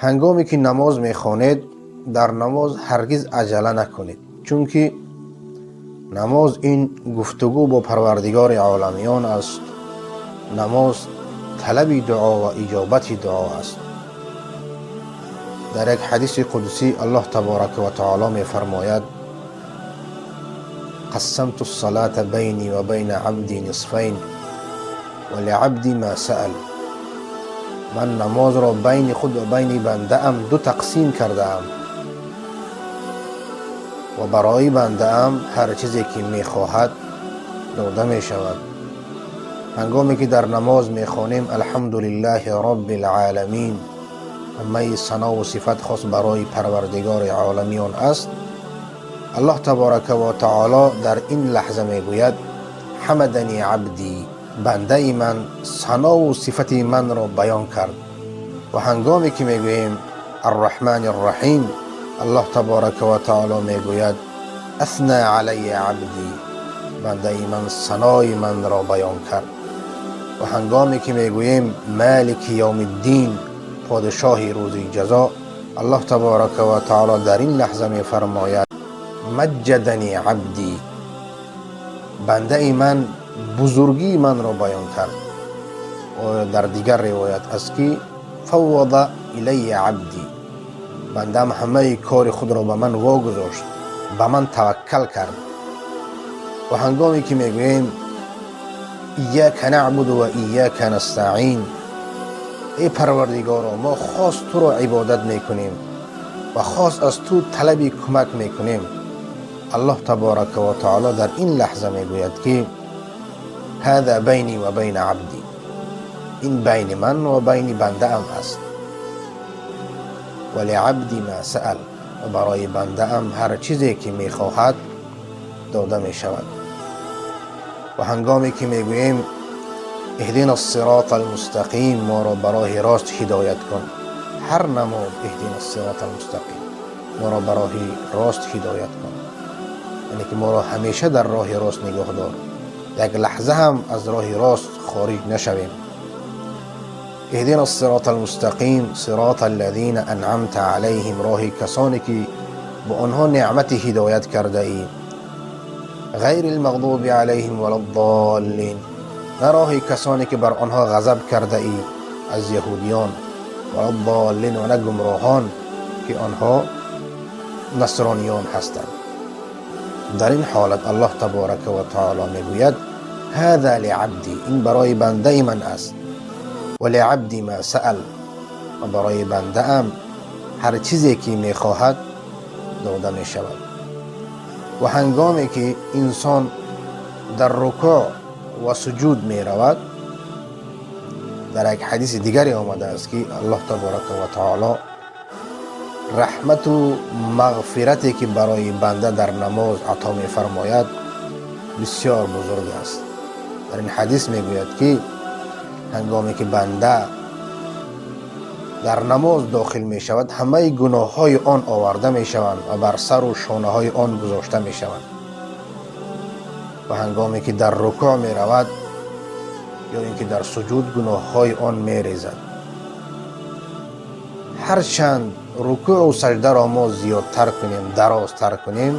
Ҳангоме ки намоз мехонед, дар намоз ҳаргиз аҷала накунед, чунки намоз ин гуфтугӯ бо Парвардигори оламиён аст. Намоз талаби дуо ва иҷобати дуо аст. Дар як ҳадиси қудсӣ Аллоҳ таборака ва таоло мефармояд: قسمت الصلاة بيني وبين عبدي نصفين ولعبدي ما سأل. Ман намозро байни худ ва байни бандаам ду тақсим кардаам ва барои бандаам ҳар чизе ки мехоҳад, дода мешавад. Ҳангоме ки дар намоз мехонем: الحمد لله رب العالمين, ҳамаи санову сифат хос барои Парвардигори оламиён аст, Аллоҳ таборака ва таоло дар ин лаҳза мегӯяд: حمدني عبدي, бандаи ман санову сифати манро баён кард. Ва ҳангоме ки мегӯем: الرحمن الرحيم, Аллоҳ таборака ва таоло мегӯяд: أثنى علي عبدي, бандаи ман санои манро баён кард. Ва ҳангоме ки мегӯем: مالك يوم الدين, подшоҳи рӯзи ҷазо, Аллоҳ таборака ва таоло дар ин лаҳза мефармояд: مجدني عبدي, бандаи ман бузургии манро баён кард. Дар дигар ривоят аст ки: فوض إلي عبدي, бандаам ҳамаи кори худро ба ман вогузошт, ба ман таваккал кард. Ва ҳангоме ки мегӯем: إياك نعبد وإياك نستعين, эй Парвардигоро, мо хос туро ибодат мекунем ва хос аз ту талаби кӯмак мекунем, Аллоҳ таборака ва таоло дар ин лаҳза мегӯяд ки: هذا بيني وبين عبدي, ин байни ман ва байни бандаам аст. ولعبدي ما سأل, ва барои бандаам ҳар чизе ки мехоҳад, дода мешавад. Ва ҳангоме ки мегӯем: اهدنا الصراط المستقيم, моро ба роҳи рост ҳидоят кун, ҳар намоз: اهدنا الصراط المستقيم, моро ба роҳи рост ҳидоят кун, яъне ки моро ҳамеша дар роҳи рост нигоҳ дор, як лаҳза ҳам аз роҳи рост хориҷ нашавем. اهدنا الصراط المستقيم صراط الذين أنعمت عليهم, роҳи касоне ки бо онҳо неъмати ҳидоят кардаӣ, غير المغضوب عليهم ولا الضالين, на роҳи касоне ки бар онҳо ғазаб кардаӣ аз яҳудиён, ولا الضالين, ва на гумроҳон, ки онҳо насрониён ҳастанд. Дар ин ҳолат Аллоҳ таборака ва таоло мегӯяд: هذا لعبدي, ин барои бандаи ман аст, ولعبدي ما سأل, ва барои бандаам ҳар чизе ки мехоҳад, дода мешавад. Ва ҳангоме ки инсон дар рукӯъ ва суҷуд меравад, дар як ҳадиси дигаре омадааст ки Аллоҳ таборака ва таоло раҳмату мағфирате ки барои банда дар намоз ато мефармояд, бисёр бузург аст. Дар ин ҳадис мегӯяд ки ҳангоме ки банда дар намоз дохил мешавад, ҳамаи гуноҳҳои он оварда мешаванд ва бар сару шонаҳои он гузошта мешаванд. Ва ҳангоме ки дар рукӯъ меравад ё ин ки дар суҷуд, гуноҳҳои он мерезад. Ҳарчанд рукӯъу саҷдаро мо зиёдтар кунем, дарозтар кунем,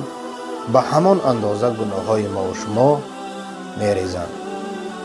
ба ҳамон андоза гуноҳҳои мову шумо мерезанд.